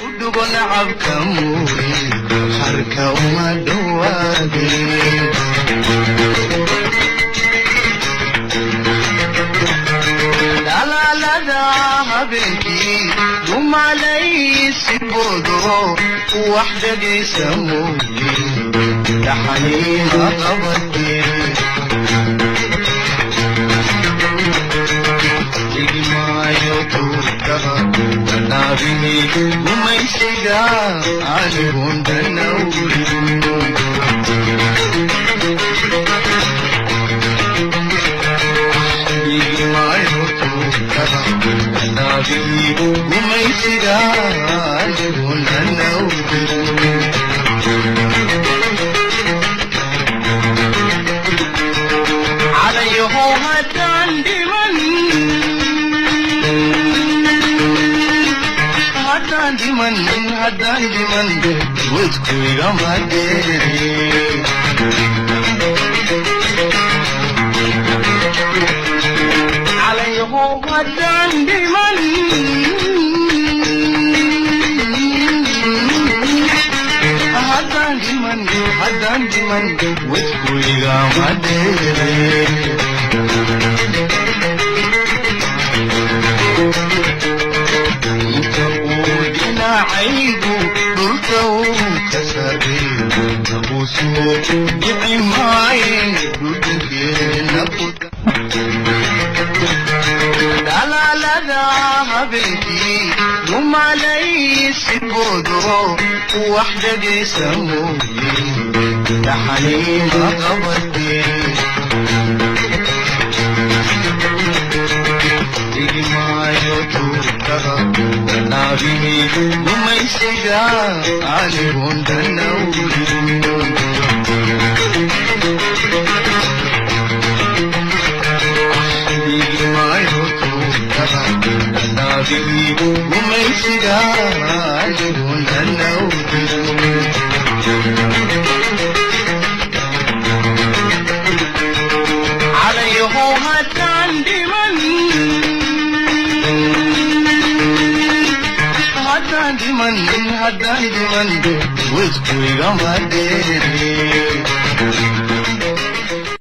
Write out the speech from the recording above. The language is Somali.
Udhugo nacabka mooye, harka uma dhowaadeen. Dhalaalada habeenkii dumalaysi boodo, wax dhegaysa mooye, dhaxaniima qabatee. Dhigmaayo tuurtaha dhadhaabini gumaysiga, anigun dhanawrin. Dhigmaayo tuurtaha dhadhaabini gumaysiga, anigun dhanawrin. Calayahow haddaan dhiman, haddaan dhiman, haddaan dhiman, wadku igama dheere. Calayahow haddaan dhiman, haddaan dhiman, haddaan dhiman, wadku igama dheere. Inta uu dhinacaygu dhulka uu ka sarreeyo, nabusuu dhici maaye dhudhunkeena ku. Dhalaalada habeenkii dumalaysi boodo, wax dhegaysa mooye, dhaxaniima qabatee. Dhigmaayo tuurtaha dhadhaabini gumaysiga, anigun dhanawrin. Dhigmaayo tuurtaha dhadhaabini gumaysiga, anigun dhanawrin. Calayahow haddaan dhiman, haddaan dhiman, haddaan dhiman, wadku igama dheere.